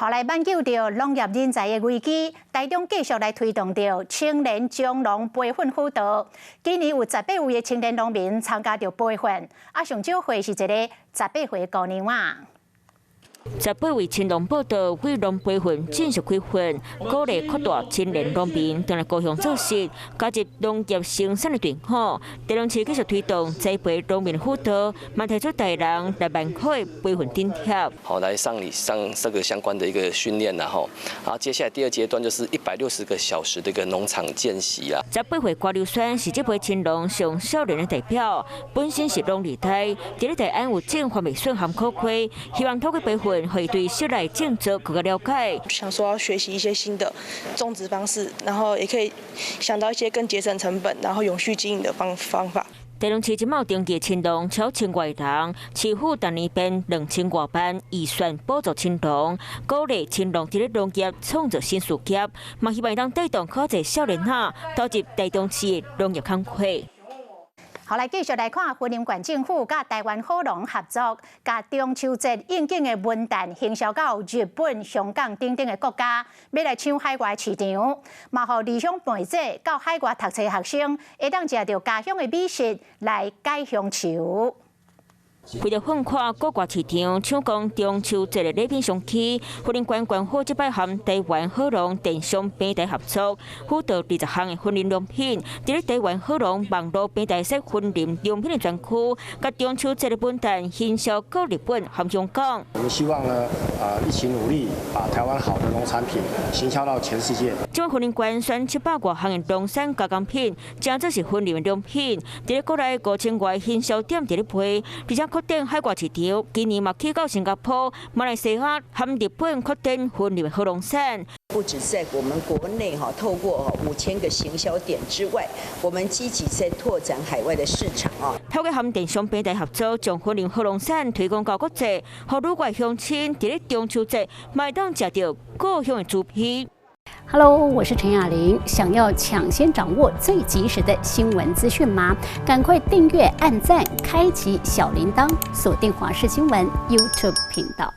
予來挽救著農業人才的危機，台中繼續來推動著青年從農培訓輔導。今年有18位的青年農民參加著培訓，啊，上少歲是一個18歲姑娘仔。18位青農報到，惠農培訓正式開訓，鼓勵擴大青年農民轉來故鄉做事，加入農業生產的隊伍。台中市繼續推動栽培農民輔導，嘛提出大人6萬塊培訓津貼。好，來上你上這個相關的一個訓練啦，吼。然後接下來第二階段就是160個小時的一個農場見習啊。18歲郭劉宣是這批青農上少年的代表，本身是農二代，佇咧台灣有種番麥筍和苦瓜，希望透過培訓，會對室內種植更加了解。想說要學習一些新的種植方式，然後也可以想到一些更節省成本，然後永續經營的方法。台中市這擺登記青農超千外人，市府逐年編2000外萬預算補助青農，鼓勵青農佇咧農業創造新事業，嘛希望當帶動較濟少年仔投入台中市的農業工課。予來繼續來看，雲林縣政府佮台灣好農合作，共中秋節應景的文旦行銷到日本、香港等等的國家，欲來搶海外市場，嘛予離鄉背井到海外讀冊學生，會當食著家鄉的美食來解鄉愁。為著放寬國外市場，搶攻中秋節的禮品商機，雲林縣縣府這擺和台灣好農電商平台合作，輔導20項的雲林農品，佇咧台灣好農網路平台設雲林農品的專區，共中秋節的文旦行銷到日本和香港。我們希望呢，一起努力，把台灣好的農產品行銷到全世界。這擺雲林縣選700外項的農產加工品，誠做是雲林的農品，佇咧國內5000外行銷點佇咧賣，而且擴展海外市場，今年嘛去到新加坡、馬來西亞和日本擴展雲林的好農產。不止在我們國內哈，透過5000個行銷點之外，我們積極在拓展海外的市場啊。透過和電商平台合作，將雲林好農產推廣到國際，予旅外鄉親佇咧中秋節嘛會當食著故鄉的滋味。 Hello，我是陳雅玲。想要搶先掌握最及時的新聞資訊嗎？趕快訂閱、按讚、開啟小鈴鐺，鎖定華視新聞 YouTube 頻道。